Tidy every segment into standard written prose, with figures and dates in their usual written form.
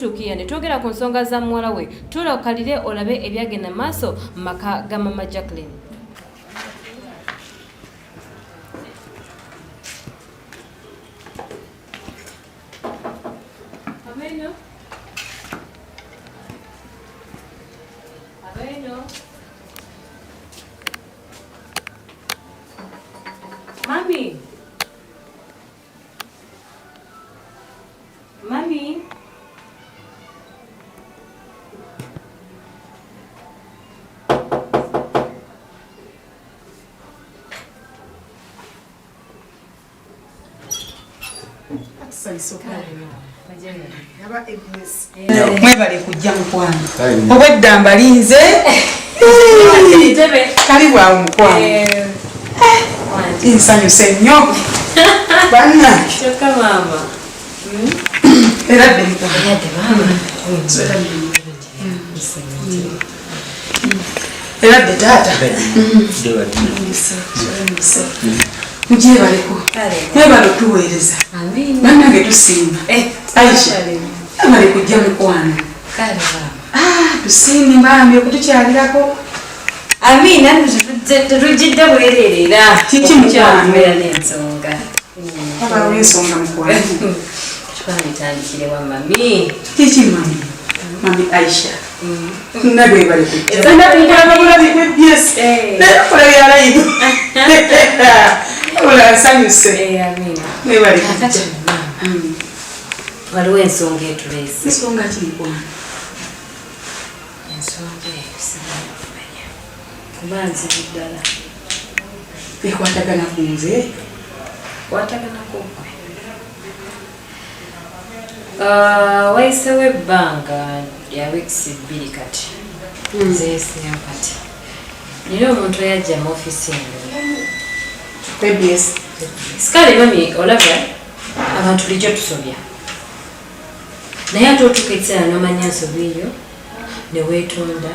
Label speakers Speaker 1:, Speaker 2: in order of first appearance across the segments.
Speaker 1: Tukiya ne twogera ku nsonga za muwala we. Tuula okalire olabe ebyagenda maaso mu maka ga mama Jacqueline. Abeno. Abeno. Mami. Mami.
Speaker 2: Mwebale kujja mukwano, obwedda mbalinze. Kali bwawe mukwano.
Speaker 1: Eh.
Speaker 2: Nsanyuse nnyo bannange.
Speaker 1: Kyokka maama.
Speaker 2: Era dde mukwano. Era dde taata. Mugyebaleko, mwebale okutuweereza bannange, tusiima. Aisha, ebale kujja mukwano. Tusiime bambi okutukyalirako.
Speaker 1: Amiina, tetujjidde bwereere era.
Speaker 2: Kiki mukwano?
Speaker 1: Tubeera n'ensonga.
Speaker 2: Wabaawo ensonga mukwano?
Speaker 1: Twabitandikire wa mami.
Speaker 2: Kiki mami? Mami Aisha, nabwe bali kujja nabulabi bwebs naye kola byalayivu ola nsanyuse.
Speaker 1: Amiina.
Speaker 2: Mwebale
Speaker 1: Kakati
Speaker 2: kujja.
Speaker 1: maama, waliwo ensonga etuleese.
Speaker 2: Ensonga ki mukwano?
Speaker 1: Ensonga eyo sigenda kumanya kuba nzibu ddala.
Speaker 2: Ekwatagana ku nze?
Speaker 1: Kwatagana ku ggwe. Wayisewo ebbanga lya wiikisi 2 kati zeeseewo kati nina omuntu eyajja mu ofiisi yange.
Speaker 2: Abs.
Speaker 1: Sikale mami, olaba abantu lijjo tusobya, naye ate otuuka ekiseera n'omanya nsobi eyo ne weetonda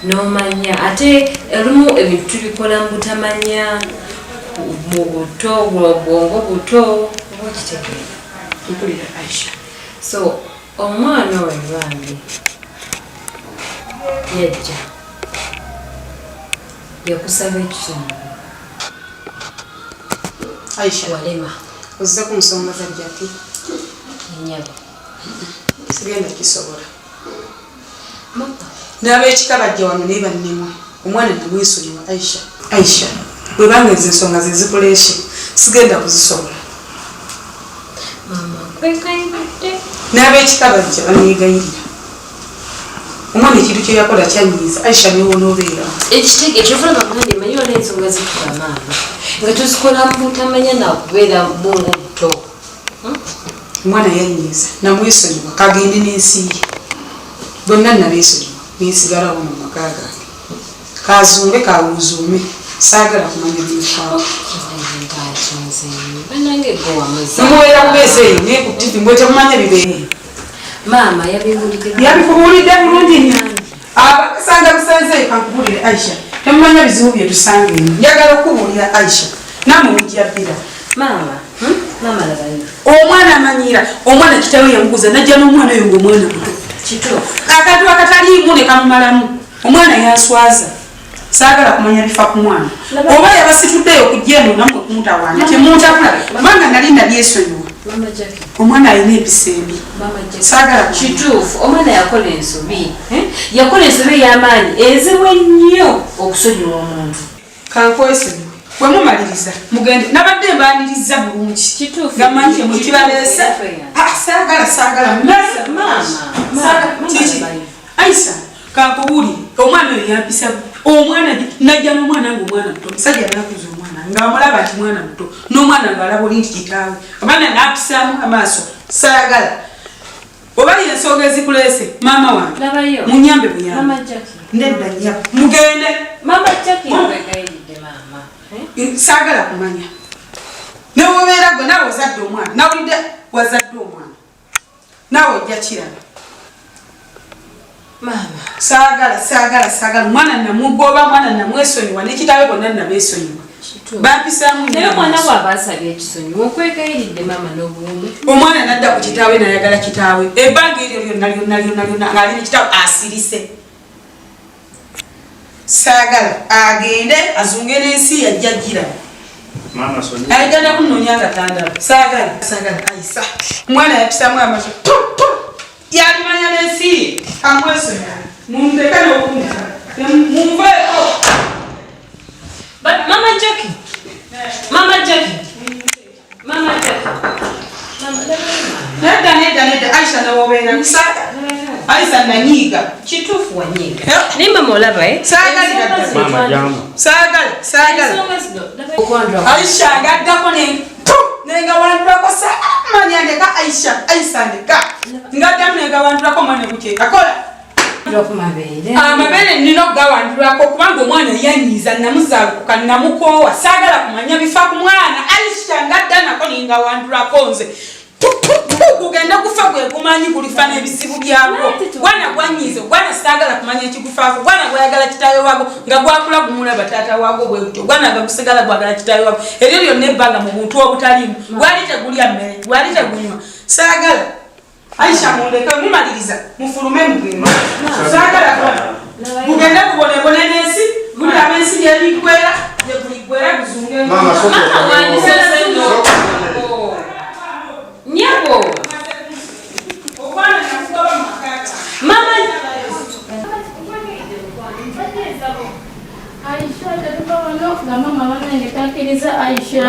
Speaker 1: n'omanya. Ate olumu ebintu tubikola mu butamanya, mu buto, bwongo buto, oba okitegeera?
Speaker 2: Mpulira, Aisha.
Speaker 1: So omwana oyo bambi yajja yakusaba ekisonyiwo.
Speaker 2: Aisha.
Speaker 1: Walema.
Speaker 2: Ozze ku nsonga za Jackie?
Speaker 1: Enyabo.
Speaker 2: Sigenda kisobola.
Speaker 1: Mama.
Speaker 2: N'ab'ekika bajja wano naye bannemwa. Omwana namwesonyiwa, Aisha. Aisha, bwebanga ezo ensonga ze zikuleese, sigenda kuzisobola.
Speaker 1: Mama, kwegayiridde.
Speaker 2: N'ab'ekika bajja baneegayirira. Omwana ekintu kye yakola kyanyiiza, Aisha, newonoobeera.
Speaker 1: Ekitege kyokulaba mwana, manyi wala ensonga zituka maama nga tuzikola mu butamanya nakubeera bwongo buto.
Speaker 2: Omwana yanyiiza, namwesonyiwa, kagende n'ensi ye. Bonna nabeesonyiwa, nensigalawo mu maka gange. Kazunge kawuzuume, saagala kumanya bimukwako.
Speaker 1: Banange gwe wamuza.
Speaker 2: Mubeera kubeesa eyo naye ku TV mbwe temumanya bibeere.
Speaker 1: Maama yabiwulidde.
Speaker 2: Yabikubuulidde bulungi nnyo. Abasanga busanze, kankubulire Aisha, temumanya bizibu bye tusanga eno. Njagala okubuulira Aisha, nammwe mujja bbira.
Speaker 1: Maama, Maama, labayo.
Speaker 2: Omwana amanyira. Omwana kitawe yamukuza najja n'omwana oyo ngaomwana muto.
Speaker 1: Kituufu.
Speaker 2: Akantu akataliimu ne kamumalamu. Omwana yanswaza, saagala kumanya bifa ku mwana. Oba yabasituddeyo okujja eno nammwe kumutawaanya, temuntabula kubanga nali nabyesonyiwa.
Speaker 1: Mama Jackie.
Speaker 2: Omwana alina empisa embi.
Speaker 1: Mama Jackie.
Speaker 2: Saagala kumanya.
Speaker 1: Kituufu, omwana yakola ensobi, eh? Yakola ensobi ey'amaanyi ezibu ennyo okusonyiwa omuntu.
Speaker 2: Kankwesonyiwe, bwe mumaliriza mugende. Nabadde mbaniriza bulungi.
Speaker 1: Kituufu.
Speaker 2: Nga manyi mwe kibaleese. Ah, saagala, saagala.
Speaker 1: Maama,
Speaker 2: Saagala.
Speaker 1: maama,
Speaker 2: Kiki?
Speaker 1: labayo.
Speaker 2: Aisha, kankubuulire, omwana oyo yampisa. Omwana najja n'omwana nga omwana muto. Omusajja nakuza omwana ng'amulaba nti mwana muto, n'omwana ng'alaba oli nti kitaawe. Omwana n'apisaamu amaaso. Saagala. Oba ensonga ezikuleese, maama wange,
Speaker 1: Labayo.
Speaker 2: munyambe buyambe.
Speaker 1: Mama Jackie.
Speaker 2: Nedda nnyabo, mugende.
Speaker 1: Mama Jackie, nkwegayiridde maama. Eh?
Speaker 2: Saagala kumanya. Newobeera gwe, naawe ozadde omwana, nawulidde wazadde omwana, naawe ojja kiraba.
Speaker 1: Maama.
Speaker 2: Saagala, saagala, saagala. Omwana namugoba, mwana namwesonyiwa, nekitaawe bonna nabeesonyiwa. Bampisaamu
Speaker 1: Naye omwana bw'aba asabye ekisonyiwo, okwegayiridde maama n'obuwumu.
Speaker 2: Omwana nadda ku kitaawe, nayagala kitaawe ebbanga eryo lyonna lyonna lyonna lyonna ng'ali ne kitaawe asirise. Saagala agende azunge n'ensi yajja giraba.
Speaker 3: Maama sonyiwa.
Speaker 2: Ayagala kunoonya nga tandaba. Saagala, saagala Aisa. Omwana yapisamu amaaso tu tu, yalimanya n'ensi ye. Amwesonyiwe, mundeke n'okunta, munveeko.
Speaker 1: But Mama Jackie, Mama Jackie, Mama Jackie, Mama,
Speaker 2: Nedda, nedda, nedda, Aisha, newobeera saagala Aisha, nanyiiga.
Speaker 1: Kituufu wanyiiga.
Speaker 2: Eh.
Speaker 1: Naye mama olaba, eh?
Speaker 2: Saagala
Speaker 1: Ensonga zino
Speaker 3: Maama jangu.
Speaker 2: Saagala, saagala.
Speaker 1: Ensonga zino, laba okwandwa.
Speaker 2: Aisha, ngaddako ne nengawandulako, manya ndeka Aisha, Aisha ndeka, ngaddamu nengawandulako omwana gukyegakola.
Speaker 1: Ku mabeere.
Speaker 2: Amabeere nina okugawandulako kubanga omwana yanyiiza, namuzaalukuka, namukoowa, saagala kumanya bifa ku mwana. Aisha, ngadda nako nengawandulako nze. Tu, tu, tu, gugenda gufa gwe gumanyi gulifa n'ebizibu byagwo. Gwana gwanyiiza, gwana saagala kumanya ekigufaako. Gwana gwayagala kitaawe waago nga gwakula gumulaba taata waago bwe gutyo, gwana nga gusigala gwagala kitaawe waago eryo lyonna ebbanga mu buntu obutaliimu. Gwali tegulya mmere, gwali tegunywa. Saagala Aisha, mundeke, mumaliriza mufulume mugende. Saagala gugende gubonebone n'ensi, gulaba ensi gyeriggwera gyeguliggwera guzunge.
Speaker 3: Maama, sooka
Speaker 1: Mama
Speaker 3: okonyewo.
Speaker 1: wandisala zino.
Speaker 3: Sooka okonyewo.
Speaker 1: Nyabo.
Speaker 2: Ogwana nakugoba mu maka gange.
Speaker 1: Mama.
Speaker 4: Aisha, tetuva wano nga mama banange takkiriza. Aisha,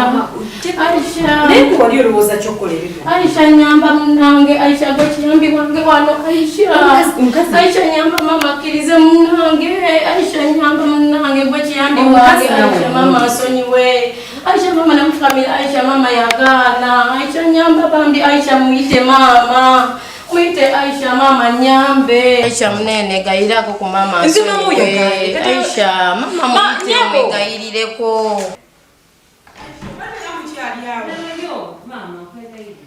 Speaker 4: Aisha.
Speaker 1: Naye gwe wali olowooza kyokkola ebyo.
Speaker 4: Aisha, nyamba munange. Aisha, gwe kiyambi wange wano. Aisha. Aisha, nyamba mama akkirize munange. Aisha, nyamba munange, gwe kiyambi
Speaker 1: Omukazi
Speaker 4: wange.
Speaker 1: nawe.
Speaker 4: Aisha, mama asonyiwe. Aisha, mama namufukamira. Aisha, mama yagaana. Aisha, nyamba bambi. Aisha, muyite mama, muyite Aisha. Mama nyambe. Aisha munene, gayirako ku mama
Speaker 1: Nze mama oyo
Speaker 4: asonyiwe.
Speaker 1: gaye.
Speaker 4: Aisha, mama
Speaker 1: Ma,
Speaker 4: muyite,
Speaker 1: nyabo.
Speaker 4: mwegayirireko.
Speaker 1: Labayo, maama, nkwegayiridde.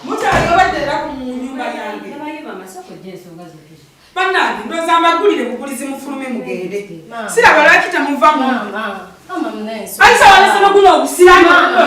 Speaker 2: Mukyali obadde era ku mu nyumba yange.
Speaker 1: Labayo maama, sooka ojje ensonga zo tuzi.
Speaker 2: Bannange, ndowooza mbagulire bugulizi, mufulume mugende.
Speaker 4: Maama.
Speaker 2: Siraba lwaki temuva mu
Speaker 4: Mama, mama munene.
Speaker 2: Aisha, walese noguno ogusiranga.
Speaker 4: Mama.